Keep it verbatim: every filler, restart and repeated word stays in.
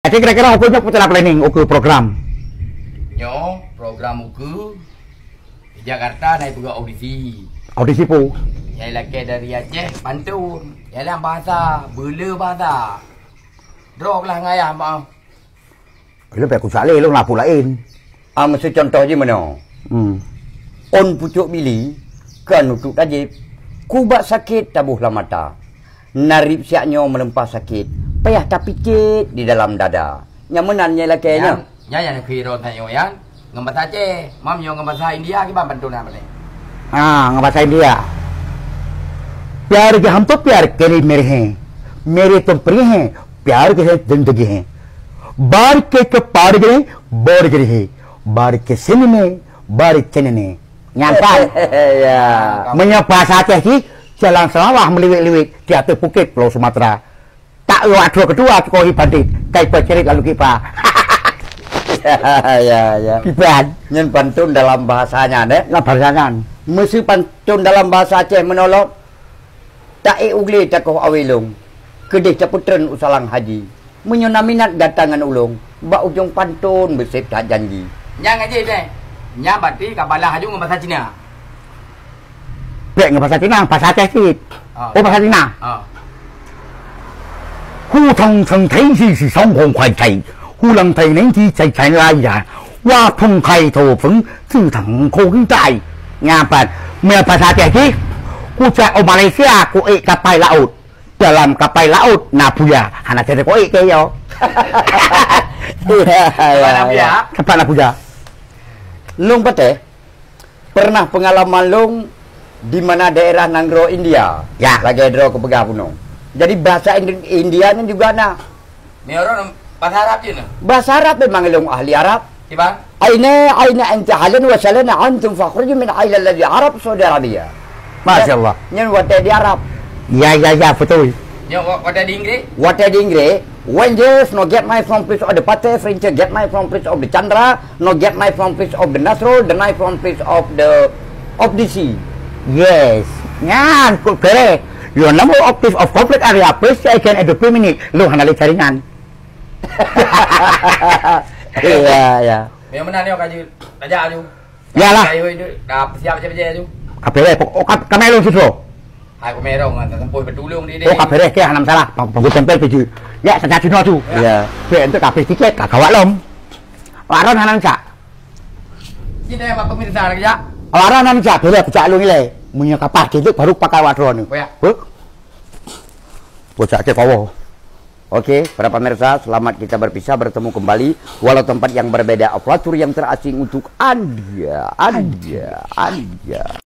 Jadi kira-kira ukeue nyoe peue planning, ukeue program? Nyoe program ukeue di Jakarta na peugah audisi. Audisi peue? Nyang lakée dari Aceh pantun. Nyang lam bahasa, beu le bahasa. Droe lah ngayah maaf. Ilôn pih kusaleh lôn na peue laén. Ah, meusu contoh jih meunoe. Hmm. Ôn pucôk bili, kon utok tajép. Kubak sakét taboh lam mata. Narib siak nyoe meuleumpah sakét, payah tapicét di dalam dada. Nyang meunan nyang lakée nyoe. Nyan, nyan nyang keu droe tanyoe nyan. Ngon bahasa Aceh, mam nyoe ngon bahasa India kiban pantun nyan boleh. Ah, ngon bahasa India. प्यार के हम तो प्यार के नहीं मेरे हैं, मेरे तो प्रिय हैं, प्यार के हैं जिंदगी हैं। बार के के पार गए, बोर गए हैं, बार के सिन में, बार चन ने। Nyan kan? Ya. Meunyoe bahasa Aceh cit, jalan sawah meliwet-liwet di ateueh bukét Pulo Sumatera. Tak lewat dua kedua tukohi bandit, kai peucerit lalu kipa. Ya, ya. Kiban. Nyan pantun dalam bahasa nyan, eh? Dalam bahasa nyan. Meusu pantun dalam bahasa Aceh meunolok. Taék u glé takoh awé lông, keudeh tapeutreun u salang haji. Meunyoe na minat gata ngon ulông, bak ujông pantôn beusép that janji. Nyang ngaji deh, nyang bati ka balah aju ngon basa Cina. Bèk ngon basa Cina, basa Aceh cit. Ah. Oh, basa Cina. Ah. 胡同城城市是生活快哉， Hulang thai neng ti cai cai lai ya. Wa thong khai tho pheng tu thang khong tai. Nyan pat. Meunyoe basa Aceh jih, kucak u Malaysia, kuék kapai laôt. Dalam kapai laôt na buya. Hana cit kuék keu yo. Iya, iya. Mana buya? Tempat na buya. Lôn patéh. Pernah peungalaman lôn di mana daerah nanggroe India. Ya. Lagèe droe kupeugah bunoe. Jadi bahasa Indi-, India nyan juga na. Ni orang bahasa Arab je na. Bahasa Arab memang lôn ahli Arab. Kiban? Aina, aina anta halan wa salan antum fakhruju min ailal ladzi Arab Saudi Arabia. Masya Allah. Nyan watèe di Arab. Ya, ya, ya, betul. Nyoe wa-, watèe di Inggris? Watèe di Inggris, Rangers no get knife from piece of the Pathé, French get knife from piece of the Chandra, no get knife from piece of the Nasrul, the knife from piece of the, of the sea. Yes. Nyan, kok kere. Your number of piece of conflict area, please, I can educate minute. Lu hana le caringan. Iya, iya. Memang benar ni, Kak Ju. Raja Ju. Yalah. Kayu itu dah siap je je tu. Kape lé, pok-, oh, ka-, kamé lôn susoe. Hai, kamé lôn, ngan tersempur bertulung di, di. Oh, kape lé, ke hana masalah. Pang-, panggu tempel piju. Ya, saja sinoe tu. Ya. Pe, entuk kape tiket, ka kawak lom. Laron hana sa. Sini ya, Pak Pemirsa, lagi ya. Laron hana sa, pe lé, pecak lôn ilé. Meunyoe kapah, kiduk baru pakai watron ni. Oh, ya. Huh? Pecak ke kawo. Oke, para pemirsa, selamat kita berpisah, bertemu kembali, walau tempat yang berbeda, aparatur yang terasing untuk Anda, Anda, Anda.